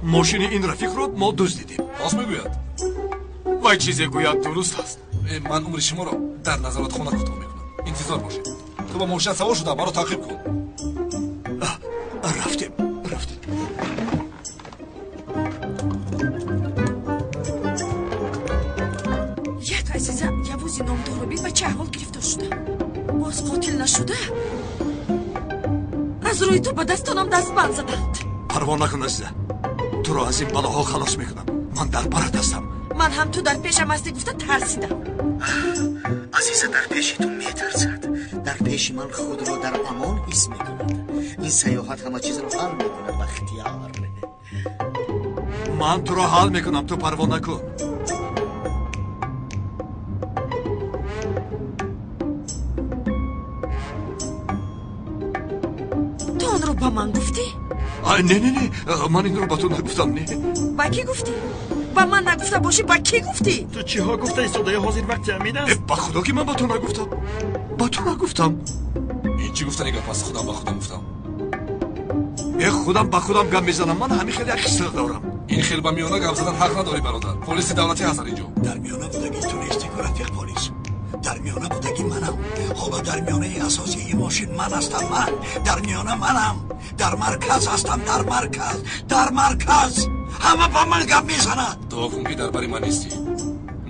Мошини ин рафиқро мо дуздидем. Рост мегӯяд. Вай чизе гӯяд дуруст аст. Ман умри шуморо дар назоратхона кӯтоҳ мекунам. Интизор бошед. Ту ба мошина савор шуда маро таъқиб кун. Рафтем, рафтем. Як азиза явузи номдорро бин, ба чӣ аҳвол гирифтор шуда. Боз қотил нашуда, аз рӯи ту ба дастонам дастбанд заданд. Парво накун, азиза, туро аз ин балоҳо халос мекунам. Ман дар барат ҳастам. Ман ҳам ту дар пешам ҳастӣ гуфта тарсидам. Азиза дар пеши ту метарсад. Дар пеши ман худро дар амон ҳис мекунад. Ин саёҳат ҳама чизро ҳал мекунад, Бахтиёр. Ман туро ҳал мекунам, ту парво накун. Ту онро ба ман гуфтӣ? Не, не, не, ман инро ба ту нагуфтам, не. Ба кӣ гуфтӣ? Ба ман нагуфта бошӣ, ба кӣ гуфтӣ? Ту чиҳо гуфта истодаӣ? Ҳозир вақти амин аст. Ба худо ки ман ба ту нагуфтам. Ба ту нагуфтам. Ин чӣ гуфтани гап аст? Худам ба худам гуфтам. Худам ба худам гап мезанам. Ман ҳамин хеле як хислат дорам. Ин хел ба миёна гап задан ҳақ надорӣ, бародар. Полиси давлатӣ ҳаст дар инҷо. Дар миёна будагӣ ту нестӣ ку, рафиқ полис. Дар миёна будагӣ манам. Ҳоло дар миёнаи асосии мошин ман ҳастам. Ман дар миёна манам. Дар марказ ҳастам, дар марказ, дар марказ. Ҳама ба ман гап мезанад. Дуо кун ки дар бари ман нестӣ.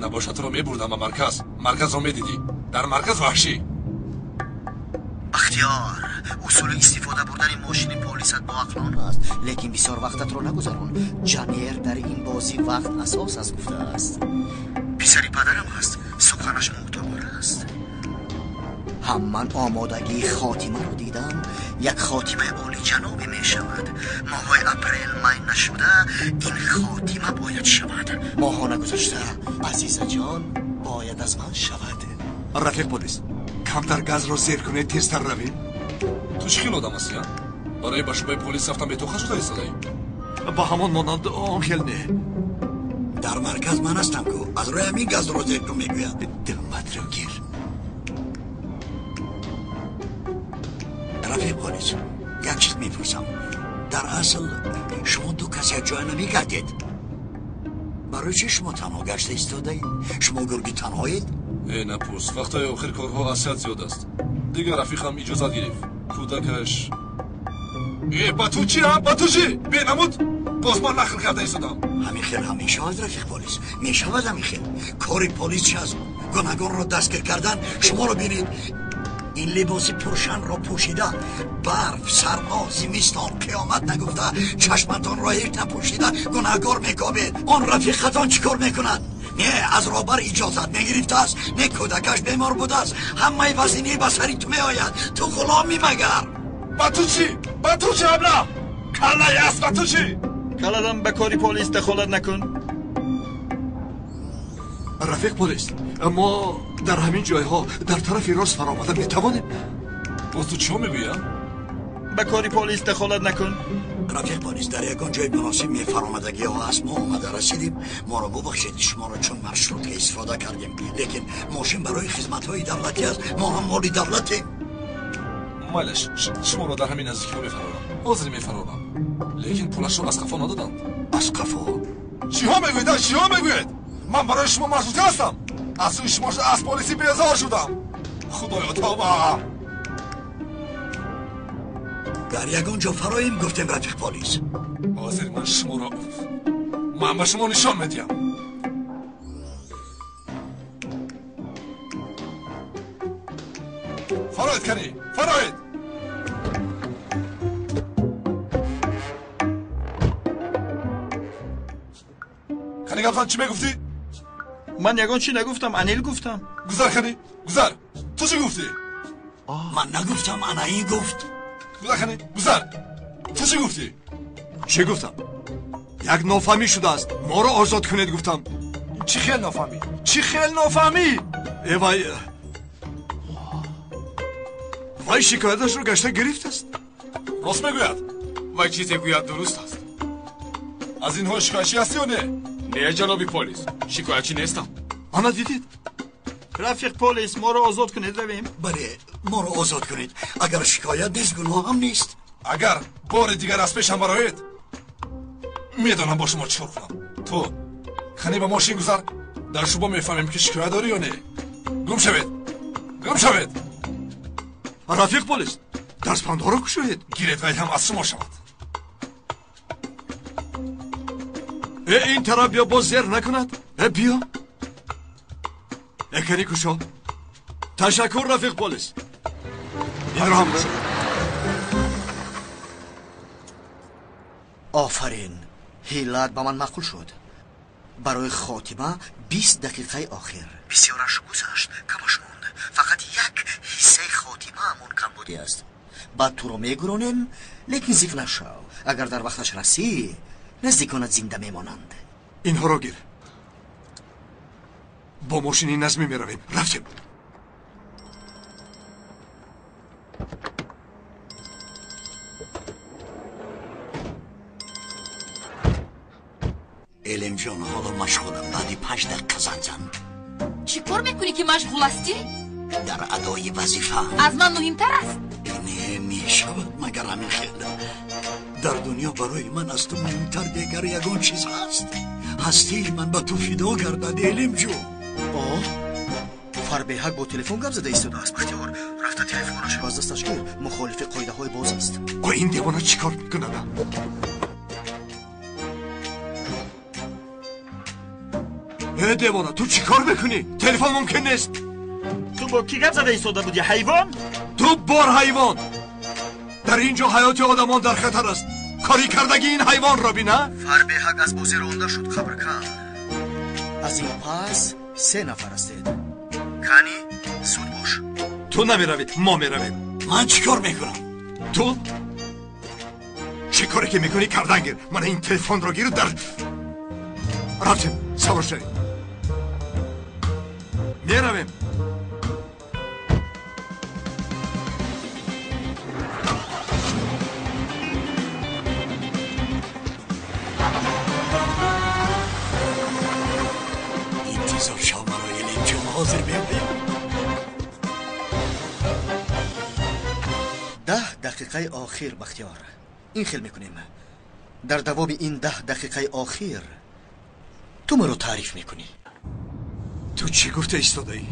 Набошад туро мебурдам ба марказ. Марказро медидӣ. Дар марказ ваҳшӣ. Бахтиёр, усули истифода бурдани мошини полисат боақлона аст, лекин бисёр вақтатро нагузарон. Ҷанер дар ин бозӣ вақт асос аст гуфтааст. Писари падарам ҳаст, суханаш мӯътабар аст. Ҳам ман омодагии хотимаро дидам. Як хотимаи олиҷанобе мешавад. Моҳҳои апрел май нашуда ин хотима бояд шавад. Моҳҳо нагузашта азизаҷон бояд аз ман шавад. Рафиқ полис, камтар газро зер кунед, тезтар равем. Ту чӣ хел одам ҳастӣ, а? Барои ба шӯъбаи полис рафтан бетоқат шуда истодаӣ? Ба ҳамон монанд он хел не. Дар марказ ман ҳастам ку, аз рӯи ҳамин газро зер кун мегӯяд. Думатро гир. Рафиқ полис, як чиз мепурсам. Дар асл шумо ду кас якҷоя намегардед. Барои чӣ шумо танҳо гашта истодаед? Шумо гурги танҳоед? Э, напурс, вақтҳои охир корҳо аз ҳад зиёд аст. Дигар рафиқам иҷозат гирифт. Кӯдакаш. Э, ба ту чӣ, а? Ба ту чӣ? Бенамуд? Боз ман нақл карда истодам. Ҳамин хел ҳам мешавад, рафиқ полис. Мешавад ҳамин хел. Кори полис чи аст? Гунаҳгорро дастгир кардан. Шуморо бинед. Ин либоси пуршанро пӯшида, барф, сармо, зимистон, қиёмат нагуфта, чашматонро ҳеҷ напӯшида гунаҳгор мекобед. Он рафиқатон чӣ кор мекунад? Не аз роҳбар иҷозат мегирифтааст, не кӯдакаш бемор будааст. Ҳамаи вазинӣ ба сари ту меояд. Ту ғуломӣ магар? Ба ту чӣ? Ба ту чӣ, абла? Каллаи аст, ба ту чӣ? Калладам ба кори полис дахолат накун. Рафиқ полис, мо дар ҳамин ҷойҳо дар тарафи рост фаромада метавонем? Боз ту чиҳо мегӯӣ, а? Ба кори полис дахолат накун. Рафиқ полис, дар ягон ҷои муносиб мефаромадагиҳо аст. Мо омада расидем. Моро бубахшед, шуморо чун маршрутка истифода кардем, лекин мошин барои хизматҳои давлатӣ аст. Мо ҳам моли давлатем. Майлаш, шуморо дар ҳамин наздикиҳо мефарорам. Ҳозир мефарорам, лекин пулашро аз қафо надоданд. Аз қафо? Чиҳо мегӯед, а? Чиҳо мегӯед? Ман барои шумо маршрутка ҳастам. Аз сӯи шумо аз полисӣ безор шудам. Худоё, тавба! Дар ягон ҷо фароем гуфтем, рафиқ полис. Ҳозир ман шуморо, ман ба шумо нишон медиҳам. Фароед, канӣ, фароед! Канӣ, гапзан, чӣ мегуфтӣ? Ман ягон чӣ нагуфтам, анил гуфтам. Гузар, канӣ, гузар! Ту чӣ гуфтӣ? Ман нагуфтам, ана ин гуфт. Гузар, канӣ, гузар! Ту чӣ гуфтӣ? Чӣ гуфтам? Як нофаҳмӣ шудааст, моро озод кунед гуфтам. Чӣ хел нофаҳмӣ? Чӣ хел нофаҳмӣ? Э вай, вай шикояташро гашта гирифтааст. Рост мегӯяд. Вай чизе гӯяд дуруст аст. Аз инҳо шикоятчӣ ҳастӣ ё не? Не, ҷаноби полис, шикоятчӣ нестам. Ана дидед? Рафиқ полис, моро озод кунед, равем. Бале, моро озод кунед. Агар шикоят нест, гуноҳам нест. Агар бори дигар аз пешам бароед, Медонам бо шумо чӣ кор кунам. Ту кани ба мошин гузар, дар шуба мефаҳмем ки шикоят дорӣ ё не. Гум шавед, гум шавед. Рафиқ полис, дастбандҳоро кушоед. Гиред, вай ҳам аз шумо шавад. Э, ин тараф биё, боз зер накунад. Э, биё. Э, кани кушо. Ташаккур, рафиқ полис. Инро ҳам кушо. Офарин, ҳилат ба ман маъқул шуд. Барои хотима 20 дақиқаи охир. Бисёраш гузашт, камаш монд. Фақат як ҳиссаи хотимаамон камбудӣ аст. Баъд туро мегуронем, лекин зиқ нашав. Агар дар вақташ расӣ, наздиконат зинда мемонанд. Инҳоро гир. Бо мошини назмӣ меравем. Рафтем. Элимҷон, ҳоло машғулам. Баъди 5 дақиқа занг зан. Чӣ кор мекунӣ ки машғул ҳастӣ? Дар адои вазифа. Аз ман муҳимтар аст? Не, мешавад, магар ҳамин хел. Дар дунё барои ман аз ту муҳимтар дигар ягон чиз ҳаст? Ҳастии ман ба ту фидо гардад, Элимҷон. О, Фарбеҳак бо телефон гап зада истодааст. Бахтиёр, рафта телефонашро аз дасташ гир. Мухолифи қоидаҳои боз аст. О, ин девона чӣ кор мекунад? Э, девона, ту чӣ кор мекунӣ? Телефон мумкин нест. Ту бо кӣ гап зада истода будӣ, ҳайвон? Ту бор ҳайвон. Дар ин ҷо ҳаёти одамон дар хатар аст. Кори кардагии ин ҳайвонро бина. Фарбеҳак аз бозӣ ронда шуд, қабркан. Аз ин пас 3 нафар ҳастед. Кани, зуд бош. Ту намеравӣ, мо меравем. Ман чӣ кор мекунам? Ту чӣ коре ки мекунӣ кардан гир. Мана ин телефонро гиру дар рафтем, савор шавем. Меравем. Интизор шав маро, Элимҷон, ҳозир меоям. 10 дақиқаи охир, Бахтиёр. Ин хел мекунем. Дар давоми ин 10 дақиқаи охир ту маро таъриф мекунӣ. Ту чӣ гуфта истодаӣ?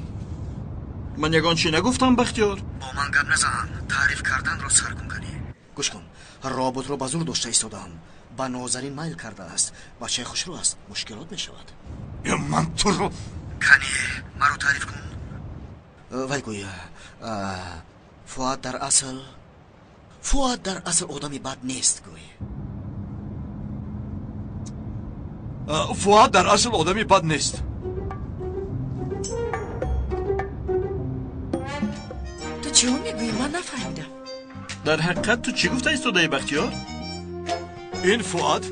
Ман ягон чӣ нагуфтам, Бахтиёр. Бо ман гап назан. Таъриф карданро сар кун, кани. Гӯш кун, роботро ба зур дошта истодаам. Ба Нозанин майл кардааст. Бачаи хушрӯ аст, мушкилот мешавад. Э, ман туро. Кани, маро таъриф кун. Вай гӯй, Фуат дар асл, Фуат дар асл одами бад нест, гӯй. Фуат дар асл одами бад нест. Ту чиҳо мегӯӣ? Ман нафаҳмидам. Дар ҳақиқат ту чӣ гуфта истодаӣ, Бахтиёр? Ин Фуат,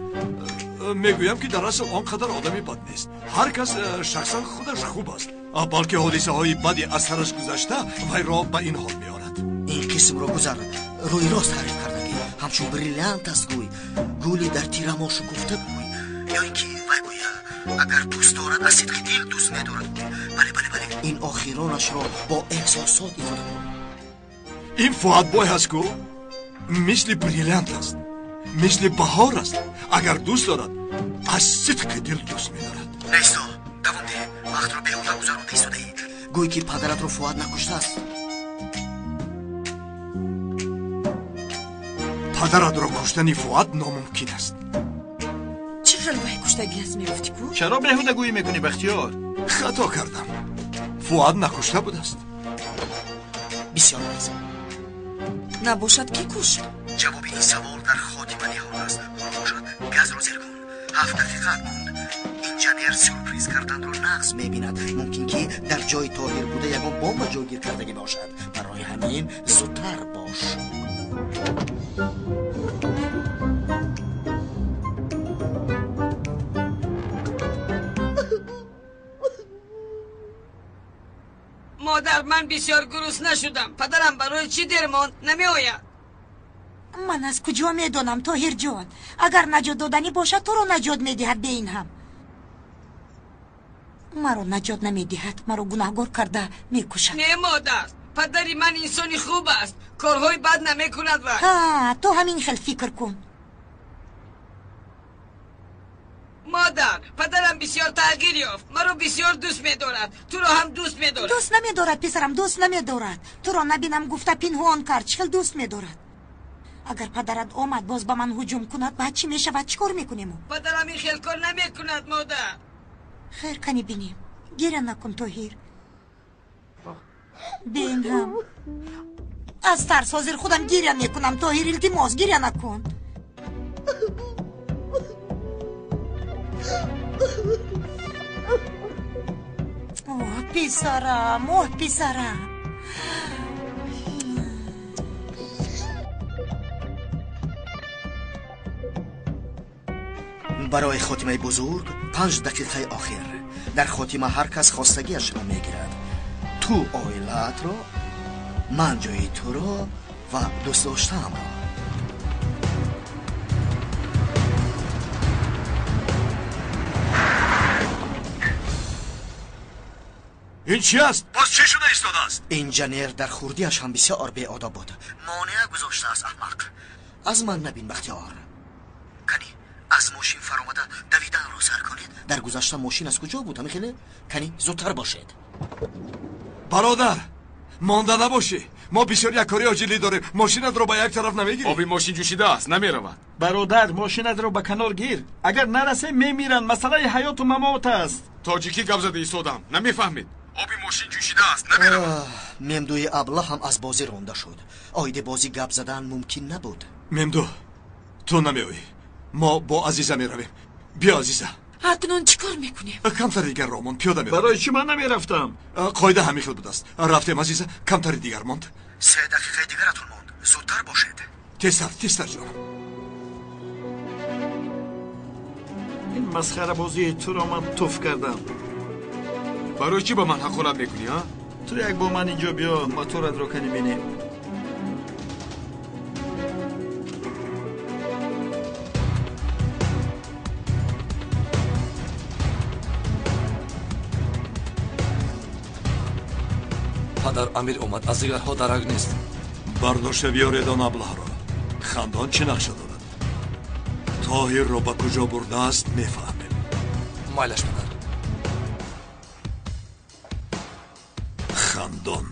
мегӯям ки дар асл он қадар одами бад нест. Ҳар кас шахсан худаш хуб аст, балки ҳодисаҳои бади аз сараш гузашта вайро ба ин ҳол меорад. Ин қисмро гузар, рӯи рост таъриф кардагӣ. Ҳамчун бриллиант аст, гӯй. Гули дар тирамо шукуфта, гӯй. Ё ин ки вай гӯя, агар дӯст дорад, аз сидқи дил дӯст медорад, гӯй. Бале, бале, бале. Ин охиронашро бо эҳсосот ифода кун. Ин Фуат бой ҳаст ку, мисли бриллиант аст, мисли баҳор аст. Агар дӯст дорад, аз сидқи дил дӯст медорад. Неисто, давом деҳ. Вақтро беҳуда гузаронда истодаӣ. Гӯй ки падаратро Фуат накуштааст. Падаратро куштани Фуат номумкин аст. Чӣ хел вай куштагӣ аст мегуфтӣ ку? Чаро беҳудагӯӣ мекунӣ, Бахтиёр? Хато кардам. Фуат накушта будааст. Бисёр аст. Набошад, кӣ кушт? Ҷавоби ин савол дар хотима ниҳон аст. Ҳоло бошад, газро зер кун. 7 дақиқаат монд. Инженер сюрприз карданро нағз мебинад. Мумкин ки дар ҷои Тоҳир буда ягон бомба ҷойгир кардагӣ бошад. Барои ҳамин зудтар бош. Модар, ман бисёр гурусна шудам. Падарам барои чӣ дер монд? Намеояд. Ман аз куҷо медонам, Тоҳирҷон? Агар наҷот доданӣ бошад, туро наҷот медиҳад. Бе ин ҳам маро наҷот намедиҳад, маро гунаҳгор карда мекушад. Не, модар, падари ман инсони хуб аст, корҳои бад намекунад. Ва ҳа, ту ҳамин хел фикр кун. бисёр тағйир ёфт. Маро бисёр дӯст медорад. Туро ҳам дӯст медорад. Дӯст намедорад, писарам, дӯст намедорад. Туро набинам гуфта пинҳон кард. Чӣ хел дӯст медорад? Агар падарат омад, боз ба ман ҳуҷум кунад, баъд чӣ мешавад? Чӣ кор мекунем? Падарам ин хел кор намекунад, модар. Хайр, кани бинем. Гиря накун, Тоҳир. Бин ҳам. Аз тарс ҳозир худам гиря мекунам. Тоҳир, илтимос, гиря накун. Оҳ, писарам, оҳ, писарам. Барои хотимаи бузург 5 дақиқаи охир. Дар хотима ҳар кас хостагиашро мегирад. Ту оилаатро, ман ҷои туро ва дӯстдоштаамро. Ин чи аст? Боз чӣ шуда истодааст? Инженер дар хурдиаш ҳам бисёр беодоб буд. Монеа гузоштааст, аҳмақ. Аз ман набин, Бахтиёр. Кани аз мошин фаромада давиданро сар кунед. Дар гузашта мошин аз куҷо буд? Ҳамин хеле? Кани зудтар бошед. Бародар, монда набошӣ. Мо бисёр як кори оҷилӣ дорем. Мошинатро ба як тараф намегирӣ? Оби мошин ҷӯшидааст, намеравад. Бародар, мошинатро ба канор гир. Агар нарасе мемиранд. Масъалаи ҳаёту мамот аст. Тоҷикӣ гап зада истодам, намефаҳмед. Оби мошин ҷӯшидааст, намеравад. Мемдуи абла ҳам аз бозӣ ронда шуд. Оиди бозӣ гап задан мумкин набуд. Мемду, ту намеоӣ. Мо бо Азиза меравем. Биё, Азиза. Акнун чӣ кор мекунем? Камтари дигар роҳ монд, пиёда меравем. Барои чӣ ман намерафтам? Қоида ҳамин хел будааст. Рафтем, Азиза, камтари дигар монд. 3 дақиқаи дигаратон монд. Зудтар бошед. Тезтар, тезтар, ҷонам. Ин масхарабозии туро ман туф кардам. Барои чӣ ба ман ҳақорат мекунӣ, а? Ту як бо ман инҷо биё, моторатро кани бинем. Падар, Амир омад, аз дигарҳо дарак нест. Бардошта биёред он аблаҳро. Хандон чӣ нақша дорад? Тоҳирро ба куҷо бурдааст, мефаҳмем. Майлаш, падар. Хандон.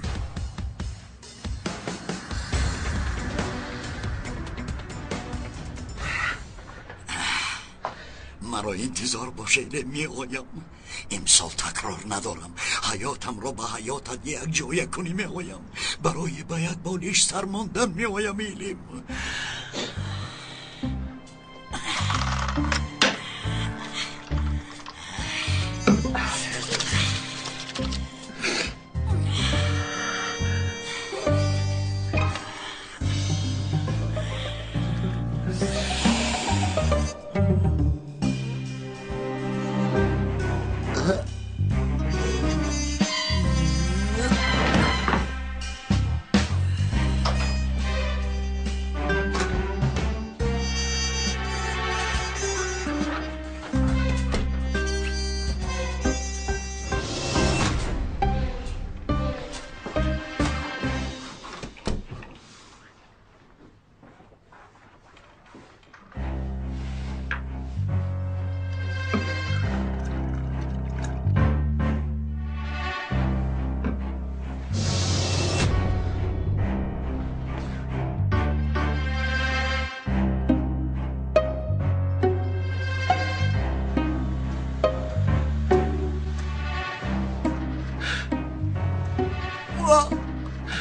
Маро интизор бошед, меоям. Имсол такрор надорам. Ҳаётамро ба ҳаётат якҷоя кунӣ меоям. Барои ба як болиш сар мондан меоям, Илим.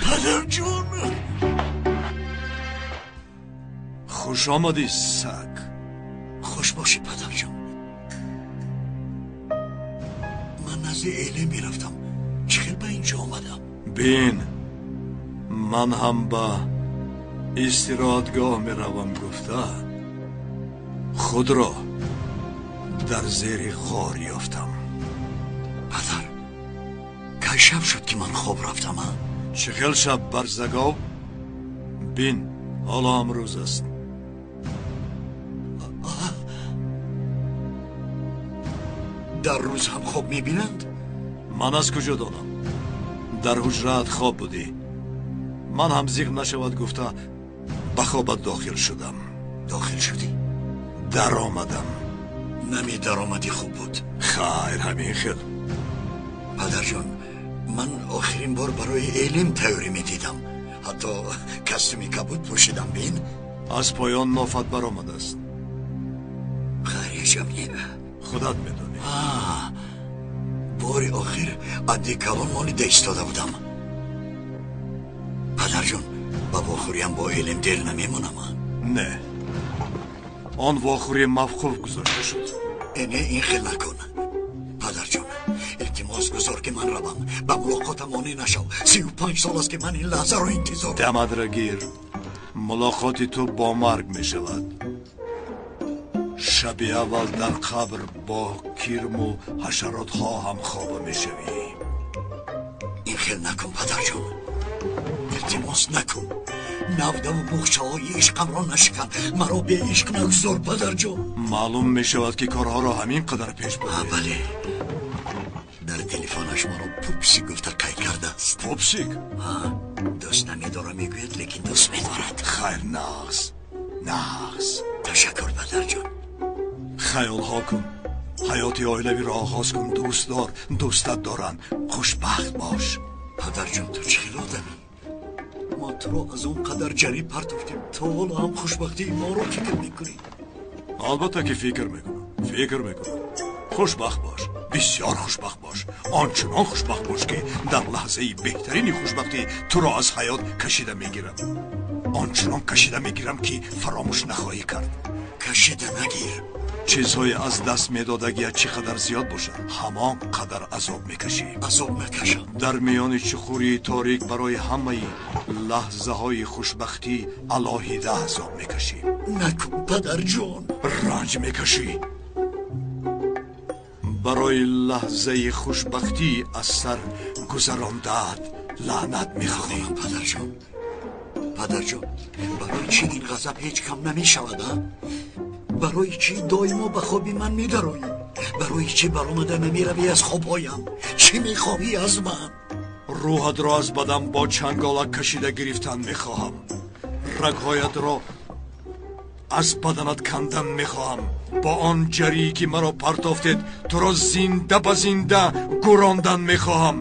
Падарҷон! Хуш омадӣ, саг. Хуш бошӣ, падарҷон. Ман назди Эле мерафтам. Чӣ хел ба инҷо омадам? Бин, ман ҳам ба истироҳатгоҳ меравам гуфта, худро дар зери ғор ёфтам. Падар, кай шаб шуд ки ман хоб рафтам, а? Чӣ хел шаб, барзагов? Бин, ҳоло ҳам рӯз аст. Дар рӯз ҳам хоб мебинанд? Ман аз куҷо донам? Дар ҳуҷраат хоб будӣ. Ман ҳам зиқ нашавад гуфта ба хобат дохил шудам. Дохил шудӣ? Даромадам. Нами даромади хуб буд. Хайр, ҳамин хел. Падарҷон, ман охирин бор барои Элим тайёрӣ медидам. Ҳатто костюми кабуд пӯшидам, бин. Аз поён нофат баромадааст. Хайр, ҳеҷ гап не. Худат медонӣ. Бори охир адди калон монида истода будам. Падарҷон, ба вохӯриям бо Элим дер намемонам. Не, он вохӯрӣ мавқуф гузошта шуд. Не, ин хел накун. Падарҷон, илтимос гузор ки ман равам. Ба мулоқотам монеъ нашав. 35 сол аст ки ман ин лаҳзаро интизор. Дамадра гир. Мулоқоти ту бо марг мешавад. Шаби аввал дар қабр бо кирму ҳашаротҳо ҳамхоба мешавӣ. Ин хел накун, падарҷон. Илтимос накун. Навдаву буғчаҳои ишқамро нашикан. Маро беишқ нагузор, падарҷон. Маълум мешавад ки корҳоро ҳамин қадар пеш бурдӣ. Бале. Дар телефонаш маро Пупсик гуфта қайд кардааст. Пупсик? Дӯст намедорам мегӯяд, лекин дӯст медорад. Хайр, нағз, нағз. Ташаккур, падарҷон. Хаёлҳо кун. Ҳаёти оилавиро оғоз кун. Дӯст дор, дӯстат доранд. Хушбахт бош. Падарҷон, ту чӣ хел одамӣ? Мо туро аз он қадар ҷарӣ партофтем, то ҳоло ҳам хушбахтии моро фикр мекунӣ. Албатта ки фикр мекунам, фикр мекунам. Хушбахт бош, бисёр хушбахт бош. Ончунон хушбахт бош ки дар лаҳзаи беҳтарини хушбахтӣ туро аз ҳаёт кашида мегирам. Ончунон кашида мегирам ки фаромӯш нахоҳӣ кард. Кашида нагир. Чизҳои аз даст медодагият чӣ қадар зиёд бошад, ҳамон қадар азоб мекашӣ. Азоб накашам. Дар миёни чуқурии торик барои ҳамаи лаҳзаҳои хушбахтӣ алоҳида азоб мекашӣ. Накун, падарҷон. Ранҷ мекашӣ. Барои лаҳзаи хушбахтӣ аз сар гузарондаат лаънат мехонӣ. Падарҷон, падарҷон, барои чӣ ин ғазаб ҳеҷ кам намешавад, а? Барои чӣ доимо ба хоби ман медароӣ? Барои чӣ баромада намеравӣ аз хобҳоям? Чӣ мехоҳӣ аз ман? Рӯҳатро аз бадан бо чанголак кашида гирифтан мехоҳам. Рагҳоятро аз баданат кандан мехоҳам. Бо он ҷарие ки маро партофтед, туро зинда ба зинда гурондан мехоҳам.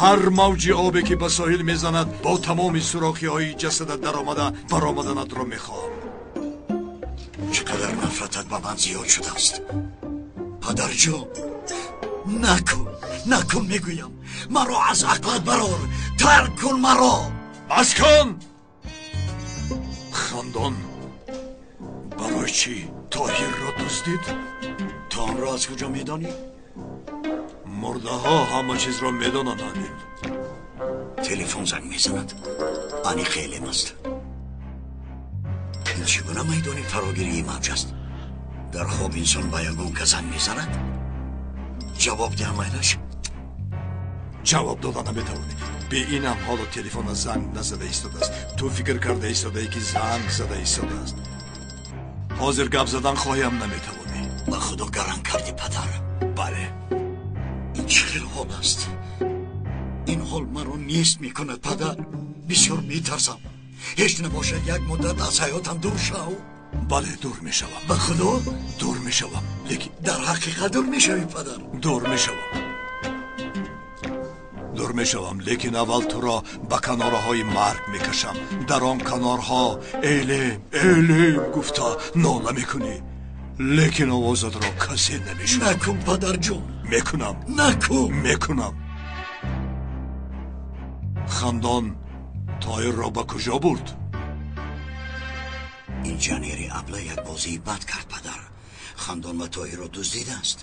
Ҳар мавҷи обе ки ба соҳил мезанад, бо тамоми сурохиҳои ҷасадат даромада баромаданатро мехоҳам. Чӣ қадар нафратат ба ман зиёд шудааст. Падарҷон, накун, накун мегӯям. Маро аз ақлат барор, тарк кун маро. Бас кун! Хандон, барои чӣ Тоҳирро дуздид? Ту онро аз куҷо медонӣ? Мурдаҳо ҳама чизро медонанд, Адил. Телефон занг мезанад. Аниқ Элим аст. Ин чӣ гуна майдони фарогирии мавҷ аст? Дар хоб инсон ба ягон кас занг мезанад? Ҷавоб диҳам айлаш? Ҷавоб дода наметавонӣ. Бе инам ҳоло телефона занг назада истодааст. Ту фикр карда истодаӣ ки занг зада истодааст. Ҳозир гап задан хоҳиам наметавонӣ. Ба худо гаранг кардӣ, падар. Бале. Ин чӣ хел ҳол аст? Ин ҳол маро нест мекунад, падар. Бисёр метарсам. Ҳеҷ набошад як муддат аз ҳаётам дур шав. Бале, дур мешавам. Ба худо? Дур мешавам, лекин дар ҳақиқат дур мешавӣ, падар. Дур мешавам. Дур мешавам, лекин аввал туро ба канораҳои марг мекашам. Дар он канорҳо Элим, Элим гуфта нола мекунӣ. Лекин овозатро касе намешунавад. Накун, падарҷон. Мекунам. Накун. Мекунам. Хандон Тоҳирро ба куҷо бурд? Ин ҷанери абла як бозии бад кард, падар. Хандон ва Тоҳирро дуздидааст.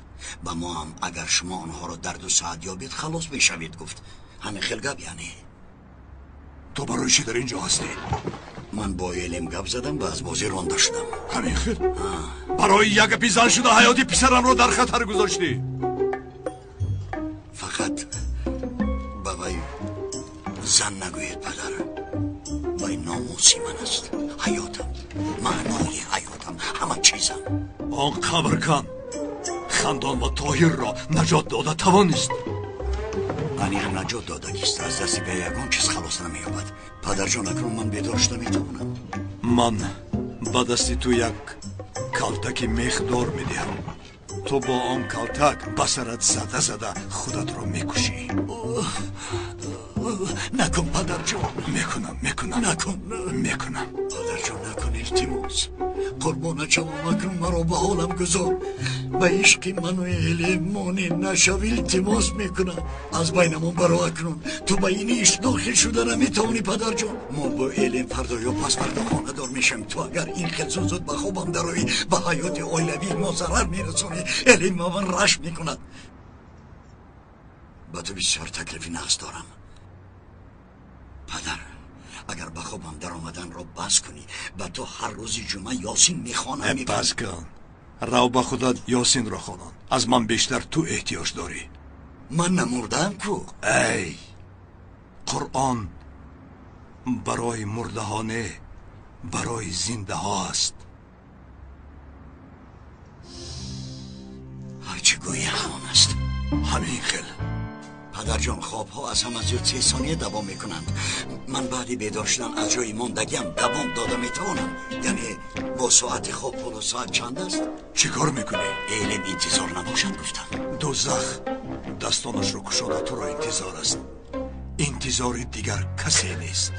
Ба мо ҳам агар шумо онҳоро дар 2 соат ёбед халос мешавед гуфт. Ҳамин хел гап яъне. Ту барои чӣ дар ин ҷо ҳастӣ? Ман бо Элим гап задам ва аз бозӣ ронда шудам. Ҳамин хел? Барои як гапи зан шуда ҳаёти писарамро дар хатар гузоштӣ. Фақат ба вай зан нагӯед, падар. Вай номуси ман аст, ҳаётам, маънои ҳаётам, ҳама чизам. Он қабр кан Хандон ва Тоҳирро наҷот дода тавонист. Аниқ наҷот додагист. Аз дасти ба ягон чиз халос намеёбад. Падарҷон, акнун ман бедор шуда метавонам. Ман ба дасти ту як калтаки мехдор медиҳам. Ту бо он калтак ба сарат зада зада худатро мекушӣ. Накун, падарҷон. Мекунам, мекунам. Накун. Мекунам. Падарҷон, накун, илтимос. Қурбонат шавам, акнун маро ба ҳолам гузор. Ба ишқи ману Элем монеъ нашав, илтимос мекунам. Аз байнамон баро акнун. Ту ба ин ишқ дохил шуда наметавонӣ, падарҷон. Мо бо Элем фардо ё пасфардо хонадор мешавем. Ту агар ин хел зуд зуд ба хобам дароӣ, ба ҳаёти оилавии мо зарар мерасонӣ. Элем ба ман рашк мекунад. Ба ту бисёр таклифи нағз дорам. Падар, агар ба хобам даромаданро бас кунӣ, ба ту ҳар рӯзи ҷумъа Ёсин мехонам. Бас кун. Рав ба худат Ёсинро хонон. Аз ман бештар ту эҳтиёҷ дорӣ. Ман намурдаам ку. Эй, Қуръон барои мурдаҳо не, барои зиндаҳо аст. Ҳарчи гӯӣ ҳамон аст. Ҳамин хел. Падарҷон, хобҳо аз ҳама зиёд 3 сония давом мекунанд. Ман баъди бедор шудан аз ҷои мондагиам давом дода метавонам. Яъне бо соати хоб ҳоло соат чанд аст? Чӣ кор мекунӣ? Элем интизор набошад гуфтам. Дӯзах дастонашро кушода туро интизор аст. Интизори дигар касе нест.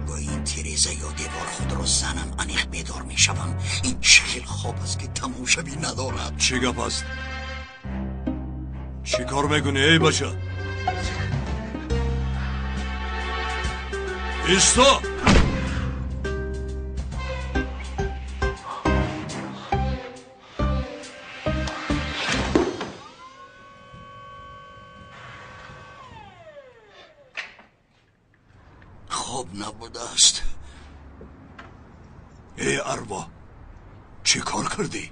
Бо ин тиреза ё девор худро занам, аниқ бедор мешавам. Ин чӣ хел хоб аст, ки тамомшавӣ надорад? Чӣ гап аст? Чӣ кор мекунӣ, эй бача? Исто! Хоб набудааст. Эй арво, чӣ кор кардӣ?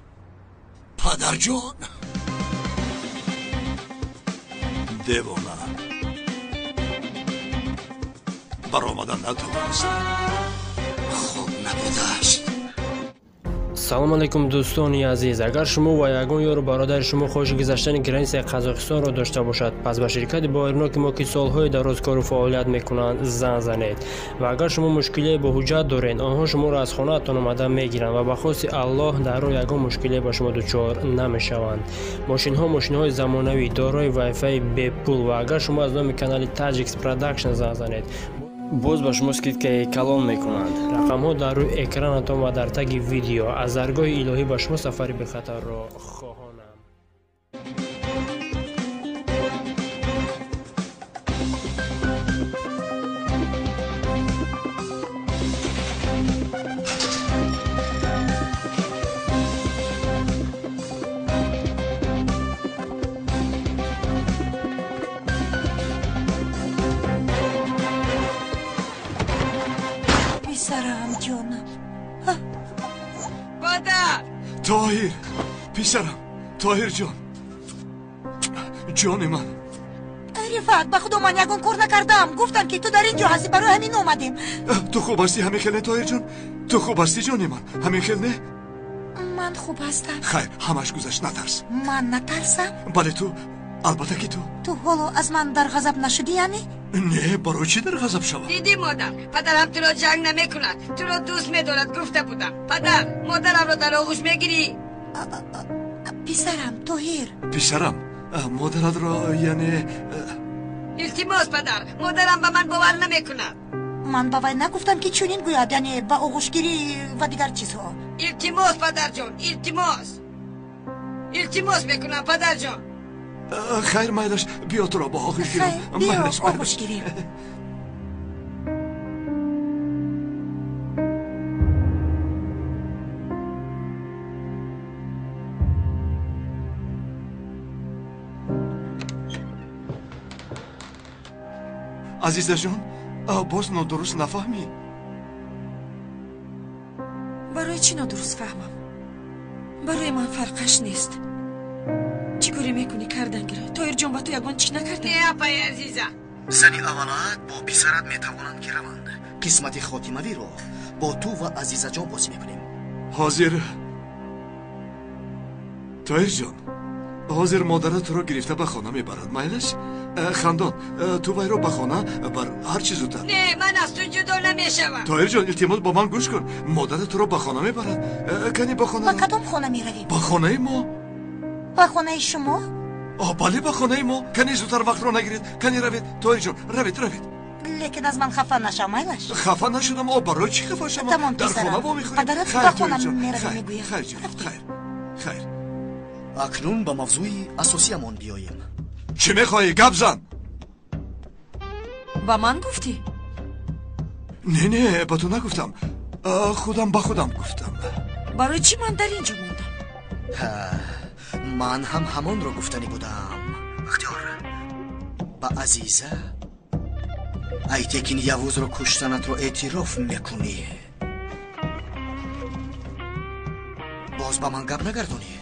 Падарҷон! Девона баромадан натавонист. Хоб набудааст. Салом алейкум, дӯстони азиз. Агар шумо ва ягон ёру бародари шумо хоҳиши гузаштани границаи Қазоқистонро дошта бошад, пас ба ширкати боваринок мо, ки солҳои дароз кору фаъолият мекунанд, занг занед. Ва агар шумо мушкилие бо ҳуҷҷат доред, онҳо шуморо аз хонаатон омада мегиранд ва ба хости Аллоҳ дар роҳ ягон мушкилие ба шумо дучор намешаванд. Мошинҳо мошинҳои замонавӣ, дорои вайфаи бепул, ва агар шумо аз номи канали Tajix Production занг занед, боз ба шумо скидкаи калон мекунанд. Рақамҳо дар рӯи экранатон ва дар таги видео. Аз даргоҳи илоҳӣ ба шумо сафари бехатарро хоҳонам. Писарам, ҷонам. Падар! Тоҳир, писарам, Тоҳирҷон, ҷони ман. Рифат, ба худо ман ягон кор накардам. Гуфтам, ки ту дар ин ҷо ҳастӣ, барои ҳамин омадем. Ту хуб ҳастӣ, ҳамин хел не, Тоҳирҷон? Ту хуб ҳастӣ, ҷони ман, ҳамин хел не? Ман хуб ҳастам. Хайр, ҳамаш гузашт, натарс. Ман натарсам? Бале, ту, албатта ки ту. Ту ҳоло аз ман дар ғазаб нашудӣ, яъне? Не, барои чӣ дар ғазаб шавам? Дидӣ, модар, падарам туро ҷанг намекунад, туро дӯст медорад, гуфта будам. Падар, модарамро дар оғӯш мегирӣ? Писарам, Тоҳир. Писарам, модаратро, яъне... Илтимос, падар, модарам ба ман бовар намекунад. Ман ба вай нагуфтам, ки чунин гӯяд, яъне ба оғӯшгирӣ ва дигар чизҳо. Илтимос, падарҷон, илтимос. Илтимос мекунам, падарҷон. Хайр, майлаш, биё туро ба оғӯш гирам. Биё оғӯш гирем. Азизаҷон, боз нодуруст нафаҳмӣ? Барои чӣ нодуруст фаҳмам? Барои ман фарқаш нест. Чӣ коре мекунӣ, кардан гира. Тоҳирҷон ба ту ягон чӣ накарда? Не, апаи азиза. Зани аввалаат бо писарат метавонанд, ки раванд. Қисмати хотимавиро бо ту ва Азизаҷон бозӣ мекунем. Ҳозир. Тоҳирҷон, Ҳозир модарат туро гирифта ба хона мебарад, майлаш? Хандон, ту вайро ба хона бар ҳар чӣ зудтар. Не, ман аз ту ҷудо намешавам. Тоҳирҷон, илтимос, бо ман гӯш кун. Модарат туро ба хона мебарад. Кани ба хона. Ба кадом хона меравем? Ба хонаи мо. Ба хонаи шумо? Бале, ба хонаи мо. Кани зудтар вақтро нагиред. Кани равед, Тоҳирҷон, равед, равед. Лекин аз ман хафа нашав, майлаш? Хафа нашудам. Барои чӣ хафа шавам? Тамом, дар хона вомехӯрем. Падарат ба хона меравем, мегӯяд. Хайр, ҷон, хайр, хайр. Акнун ба мавзӯи асосиамон биёем. Чӣ мехоҳӣ? Гап зан. Ба ман гуфтӣ? Не, не, ба ту нагуфтам. Худам ба худам гуфтам. Барои чӣ ман дар ин ҷо мондам? Ман ҳам ҳамонро гуфтанӣ будам. Бахтиёр, ба Азиза Айтекин Явузро куштанатро эътироф мекунӣ. Боз ба ман гап нагардонӣ.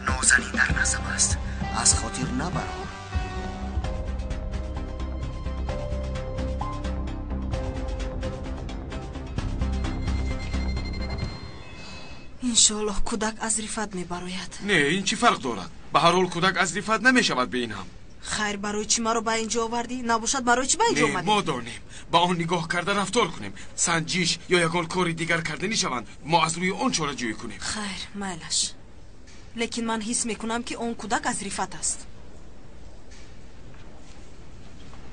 Нозанин дар назам аст, аз хотир набарор. Иншоаллоҳ кӯдак аз Рифат мебарояд. Не, ин чӣ фарқ дорад? Ба ҳар ҳол кӯдак аз Рифат намешавад бе ин ҳам. Хайр, барои чӣ маро ба ин ҷо овардӣ? Набошад, барои чӣ ба ин ҷо омадӣ? Не, мо донем. Ба он нигоҳ карда рафтор кунем. Санҷиш ё ягон кори дигар карда нишаванд. Мо аз рӯи он чораҷӯӣ кунем. Хайр, майлаш. Лекин ман ҳис мекунам, ки он кӯдак аз Рифат аст.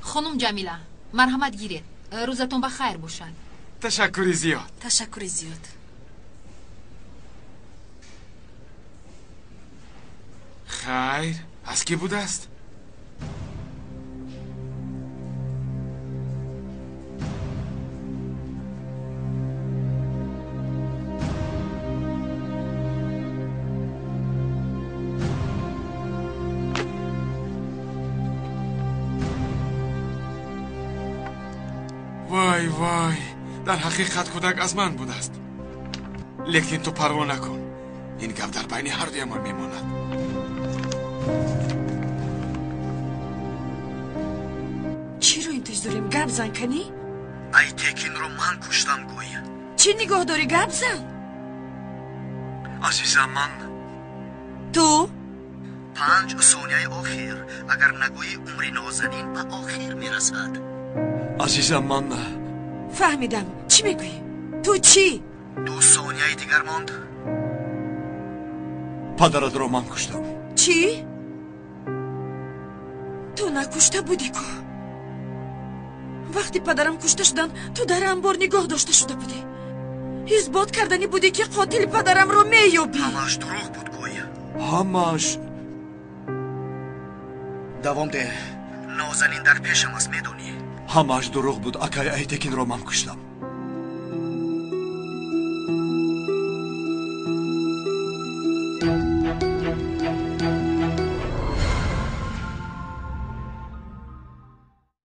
Хонум Ҷамила, марҳамат гиред. Рӯзатон ба хайр бошад. Ташаккури зиёд. Ташаккури зиёд. Хайр, аз кӣ будааст? Вай, вай, дар ҳақиқат кӯдак аз ман будааст. Лекин ту парво накун. Ин гап дар байни ҳар дуямон мемонад. Чиро интизорем? Гап зан, канӣ? Айтекинро ман куштам, гӯй. Чӣ нигоҳ дорӣ? Гап зан. Азизам, ман ту 5 сонияи охир. Агар нагӯӣ, умри Нозанин ба охир мерасад. Азизам, ман фаҳмидам. Чӣ мегӯӣ? Ту чӣ? 2 сонияи дигар монд. Падаратро ман куштам. Чӣ? Ту накушта будӣ ку? Вақти падарам кушта шудан, ту дар анбор нигоҳ дошта шуда будӣ. Исбот карданӣ будӣ, ки қотили падарамро меёбӣ. Ҳамааш дурӯғ буд, гӯй. Ҳамааш. Давом деҳ. Нозанин дар пешам аст, медонӣ. Ҳамааш дурӯғ буд. Акай Айтекинро ман куштам.